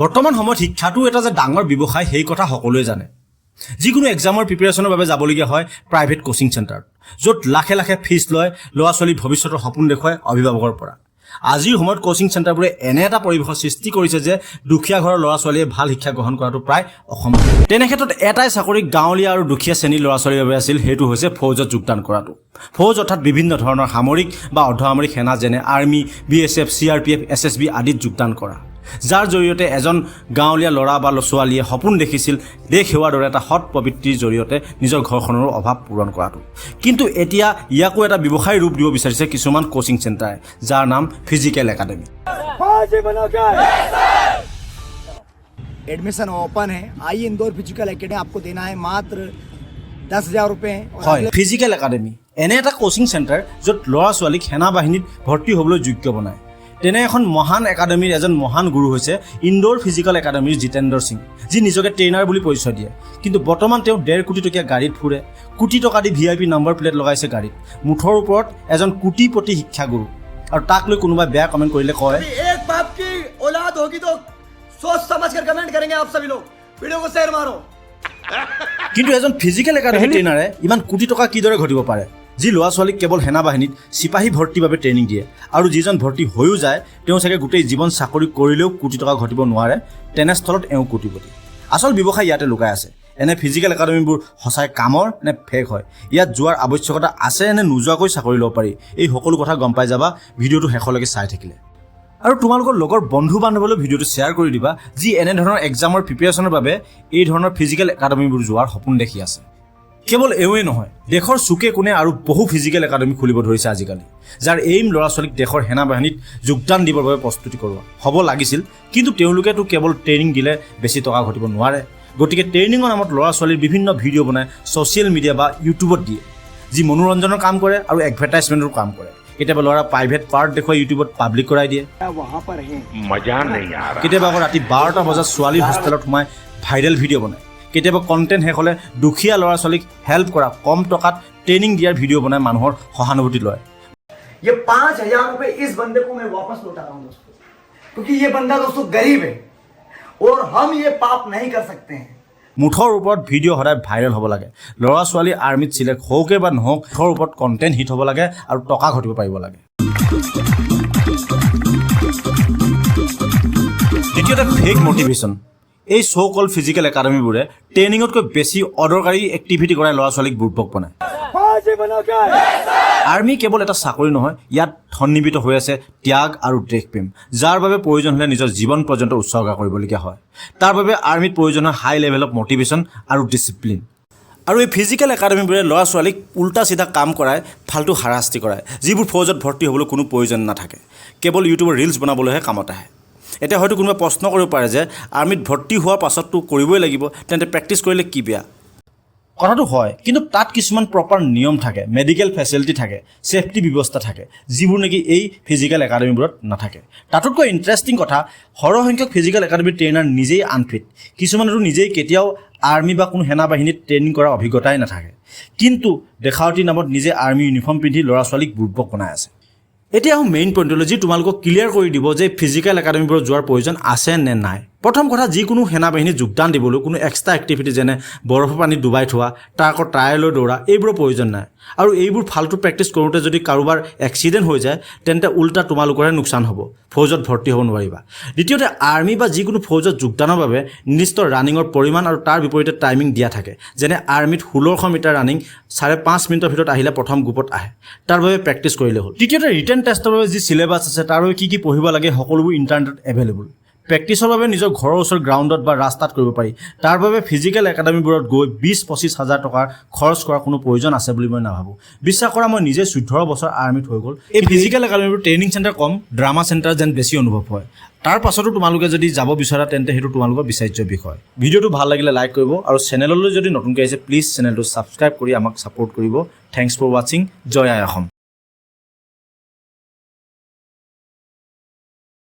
বৰ্তমান সময়ত শিক্ষাটো এটা যে ডাঙৰ ব্যৱসায়, সেই কথা সকলোৱে জানে। যিকোনো এক্সামৰ প্ৰিপেৰেশ্যনৰ বাবে যাবলগীয়া হয় প্ৰাইভেট কোচিং চেণ্টাৰত, য'ত লাখে লাখে ফিজ লয় ল'ৰা ছোৱালীৰ ভৱিষ্যতৰ সপোন দেখুৱায় অভিভাৱকৰ পৰা। আজিৰ সময়ত কোচিং চেণ্টাৰবোৰে এনে এটা পৰিৱেশৰ সৃষ্টি কৰিছে যে দুখীয়া ঘৰৰ ল'ৰা ছোৱালীয়ে ভাল শিক্ষা গ্ৰহণ কৰাটো প্ৰায় অসম্ভৱ। তেনে ক্ষেত্ৰত এটাই চাকৰি গাঁৱলীয়া আৰু দুখীয়া শ্ৰেণীৰ ল'ৰা ছোৱালীৰ বাবে আছিল, সেইটো হৈছে ফৌজত যোগদান কৰাটো। ফৌজ অৰ্থাৎ বিভিন্ন ধৰণৰ সামৰিক বা অৰ্ধসামৰিক সেনা, যেনে আৰ্মি, বিএছএফ, চিআৰপিএফ, এছএছবি আদিত যোগদান কৰা, যাৰ জৰিয়তে এজন গাঁৱলীয়া ল'ৰা বা ছোৱালীয়ে সপোন দেখিছিল দেশ সেৱাৰ দৰে এটা সৎ প্ৰবৃত্তিৰ জৰিয়তে নিজৰ ঘৰখনৰো অভাৱ পূৰণ কৰাটো। কিন্তু এতিয়া ইয়াকো এটা ব্যৱসায়ী ৰূপ দিব বিচাৰিছে কিছুমান কোচিং চেণ্টাৰে, যাৰ নাম ফিজিকেল একাডেমি। एडमिशन ओपन है। आइए, इंदौर फिजिकल एकेडमी, आपको देना है मात्र 10,000 रुपये हैं और হয়, ফিজিকেল একাডেমি এনে এটা কোচিং চেণ্টাৰ, য'ত ল'ৰা ছোৱালীক সেনা বাহিনীত ভৰ্তি হ'বলৈ যোগ্য বনায়। তেনে এখন মহান একাডেমীৰ এজন মহান গুৰু হৈছে ইন্দোৰ ফিজিকেল একাডেমীৰ জিতেন্দ্ৰ সিং, যি নিজকে ট্ৰেইনাৰ বুলি পৰিচয় দিয়ে। কিন্তু বৰ্তমান তেওঁ 1.5 কোটি টকীয়া গাড়ীত ফুৰে, কোটি টকা দি ভিআইপি নম্বৰ প্লেট লগাইছে গাড়ীত। মুঠৰ ওপৰত এজন কোটিপতি শিক্ষাগুৰু আৰু তাক লৈ কোনোবাই বেয়া কমেণ্ট কৰিলে কয়, एक बाप की औलाद होगी तो सोच समझ कर कमेंट करेंगे। आप सभी लोग वीडियो को शेयर मारो। কিন্তু এজন ফিজিকেল একাডেমি ট্ৰেইনাৰে ইমান কোটি টকা কিদৰে ঘটিব পাৰে, যি ল'ৰা ছোৱালীক কেৱল সেনাবাহিনীত চিপাহী ভৰ্তিৰ বাবে ট্ৰেইনিং দিয়ে আৰু যিজন ভৰ্তি হৈও যায়, তেওঁ চাগে গোটেই জীৱন চাকৰি কৰিলেও কোটি টকা ঘটিব নোৱাৰে, তেনেস্থলত এওঁ কোটিপতি? আচল ব্যৱসায় ইয়াতে লুকাই আছে। এনে ফিজিকেল একাডেমীবোৰ সঁচাই কামৰ নে ফেক হয়, ইয়াত যোৱাৰ আৱশ্যকতা আছে নে নোযোৱাকৈ চাকৰি ল'ব পাৰি, এই সকলো কথা গম পাই যাবা ভিডিঅ'টো শেষলৈকে চাই থাকিলে। আৰু তোমালোকৰ লগৰ বন্ধু বান্ধৱলৈ ভিডিঅ'টো শ্বেয়াৰ কৰি দিবা, যি এনেধৰণৰ এক্সামৰ প্ৰিপেৰেশ্যনৰ বাবে এই ধৰণৰ ফিজিকেল একাডেমীবোৰ যোৱাৰ সপোন দেখি আছে। কেৱল এওঁৱেই নহয়, দেশৰ চুকে কোণে আৰু বহু ফিজিকেল একাডেমী খুলিব ধৰিছে আজিকালি, যাৰ এইম ল'ৰা ছোৱালীক দেশৰ সেনাবাহিনীত যোগদান দিবৰ বাবে প্ৰস্তুতি কৰোৱা হ'ব লাগিছিল। কিন্তু তেওঁলোকেতো কেৱল ট্ৰেইনিং দিলে বেছি টকা ঘটিব নোৱাৰে। গতিকে ট্ৰেইনিঙৰ নামত ল'ৰা ছোৱালীৰ বিভিন্ন ভিডিঅ' বনাই ছ'চিয়েল মিডিয়া বা ইউটিউবত দিয়ে, যি মনোৰঞ্জনৰ কাম কৰে আৰু এডভাৰটাইজমেণ্টৰ কাম কৰে। কেতিয়াবা ল'ৰা প্ৰাইভেট পাৰ্ট দেখুৱাই ইউটিউবত পাব্লিক কৰাই দিয়ে। वहां पर हैं। मजा नहीं आ रहा। কেতিয়াবা আকৌ ৰাতি 12টা বজাত ছোৱালীৰ হোষ্টেলত সোমাই ভাইৰেল ভিডিঅ' বনায়। কেতিয়াবা কণ্টেণ্ট শেষ হ'লে দুখীয়া ল'ৰা ছোৱালীক হেল্প কৰা, কম টকাত ট্ৰেইনিং দিয়াৰ ভিডিঅ' বনাই মানুহৰ সহানুভূতি লয়। ये 5,000 रुपए इस बंदे को मैं वापस लौटा रहा हूं दोस्तों, क्योंकि ये बंदा दोस्तों गरीब है और हम ये पाप नहीं कर सकते हैं। মুঠৰ ওপৰত ভিডিঅ' সদায় ভাইৰেল হ'ব লাগে। ল'ৰা ছোৱালী আৰ্মিত চিলেক্ট হওকে বা নহওক, মুঠৰ ওপৰত কণ্টেণ্ট হিট হ'ব লাগে আৰু টকা ঘটিব পাৰিব লাগে। দ্বিতীয়তে, ফেক মটিভেশ্যন। এই চ' কল ফিজিকেল একাডেমীবোৰে ট্ৰেইনিঙতকৈ বেছি অদৰকাৰী এক্টিভিটি কৰাই ল'ৰা ছোৱালীক বুৰ্বক বনায়। আৰ্মি কেৱল এটা চাকৰি নহয়, ইয়াত সন্নিৱিত হৈ আছে ত্যাগ আৰু দেশপ্ৰেম, যাৰ বাবে প্ৰয়োজন হ'লে নিজৰ জীৱন পৰ্যন্ত উৎসৰ্গা কৰিবলগীয়া হয়। তাৰ বাবে আৰ্মিত প্ৰয়োজন হয় হাই লেভেল অফ মটিভেশ্যন আৰু ডিচিপ্লিন। আৰু এই ফিজিকেল একাডেমীবোৰে ল'ৰা ছোৱালীক উল্টা চিধা কাম কৰাই, ফাল্টু হাৰাশাস্তি কৰায়, যিবোৰ ফৌজত ভৰ্তি হ'বলৈ কোনো প্ৰয়োজন নাথাকে, কেৱল ইউটিউবৰ ৰিলছ বনাবলৈহে কামত আহে। এতিয়া হয়তো কোনোবাই প্ৰশ্ন কৰিব পাৰে যে আৰ্মিত ভৰ্তি হোৱাৰ পাছততো কৰিবই লাগিব, তেন্তে প্ৰেক্টিছ কৰিলে কি বেয়া? কথাটো হয়, কিন্তু তাত কিছুমান প্ৰপাৰ নিয়ম থাকে, মেডিকেল ফেচিলিটি থাকে, ছেফটি ব্যৱস্থা থাকে, যিবোৰ নেকি এই ফিজিকেল একাডেমীবোৰত নাথাকে। তাতোতকৈ ইণ্টাৰেষ্টিং কথা, সৰহসংখ্যক ফিজিকেল একাডেমীৰ ট্ৰেইনাৰ নিজেই আনফিট। কিছুমানেতো নিজেই কেতিয়াও আৰ্মি বা কোনো সেনাবাহিনীত ট্ৰেইনিং কৰাৰ অভিজ্ঞতাই নাথাকে, কিন্তু দেখাৱটিৰ নামত নিজে আৰ্মি ইউনিফৰ্ম পিন্ধি ল'ৰা ছোৱালীক বুৰ্বক বনাই আছে। এতিয়া আহোঁ মেইন পইণ্টলৈ, যি তোমালোকক ক্লিয়াৰ কৰি দিব যে ফিজিকেল একাডেমীবোৰত যোৱাৰ প্ৰয়োজন আছে নে নাই। প্ৰথম কথা, যিকোনো সেনাবাহিনীত যোগদান দিবলৈ কোনো এক্সট্ৰা এক্টিভিটি, যেনে বৰফৰ পানীত ডুবাই থোৱা, ট্ৰাকৰ টায়াৰ লৈ দৌৰা, এইবোৰৰ প্ৰয়োজন নাই। আৰু এইবোৰ ফাল্টু প্ৰেক্টিছ কৰোঁতে যদি কাৰোবাৰ এক্সিডেণ্ট হৈ যায়, তেন্তে উল্টা তোমালোকৰহে লোকচান হ'ব, ফৌজত ভৰ্তি হ'ব নোৱাৰিবা। দ্বিতীয়তে, আৰ্মি বা যিকোনো ফৌজত যোগদানৰ বাবে নিৰ্দিষ্ট ৰানিঙৰ পৰিমাণ আৰু তাৰ বিপৰীতে টাইমিং দিয়া থাকে। যেনে আৰ্মিত 1600 মিটাৰ ৰানিং 5.5 মিনিটৰ ভিতৰত আহিলে প্ৰথম গ্ৰুপত আহে। তাৰ বাবে প্ৰেক্টিছ কৰিলে হ'ল। তৃতীয়তে, ৰিটেন টেষ্টৰ বাবে যি চিলেবাছ আছে, তাৰ বাবে কি কি পঢ়িব লাগে, সকলোবোৰ ইণ্টাৰনেটত এভেইলেবল। প্ৰেক্টিছৰ বাবে নিজৰ ঘৰৰ ওচৰৰ গ্ৰাউণ্ডত বা ৰাস্তাত কৰিব পাৰি। তাৰ বাবে ফিজিকেল একাডেমীবোৰত গৈ 20-25 হাজাৰ টকাৰ খৰচ কৰাৰ কোনো প্ৰয়োজন আছে বুলি মই নাভাবোঁ। বিশ্বাস কৰা, মই নিজে 14 বছৰ আৰ্মিত হৈ গ'ল। এই ফিজিকেল একাডেমীবোৰ ট্ৰেইনিং চেণ্টাৰ কম, ড্ৰামা চেণ্টাৰ যেন বেছি অনুভৱ হয়। তাৰ পাছতো তোমালোকে যদি যাব বিচৰা, তেন্তে সেইটো তোমালোকৰ বিচাৰ্য বিষয়। ভিডিঅ'টো ভাল লাগিলে লাইক কৰিব আৰু চেনেললৈ যদি নতুনকৈ আহিছে, প্লিজ চেনেলটো ছাবস্ক্ৰাইব কৰি আমাক ছাপোৰ্ট কৰিব। Thanks for watching. Joy I Assam.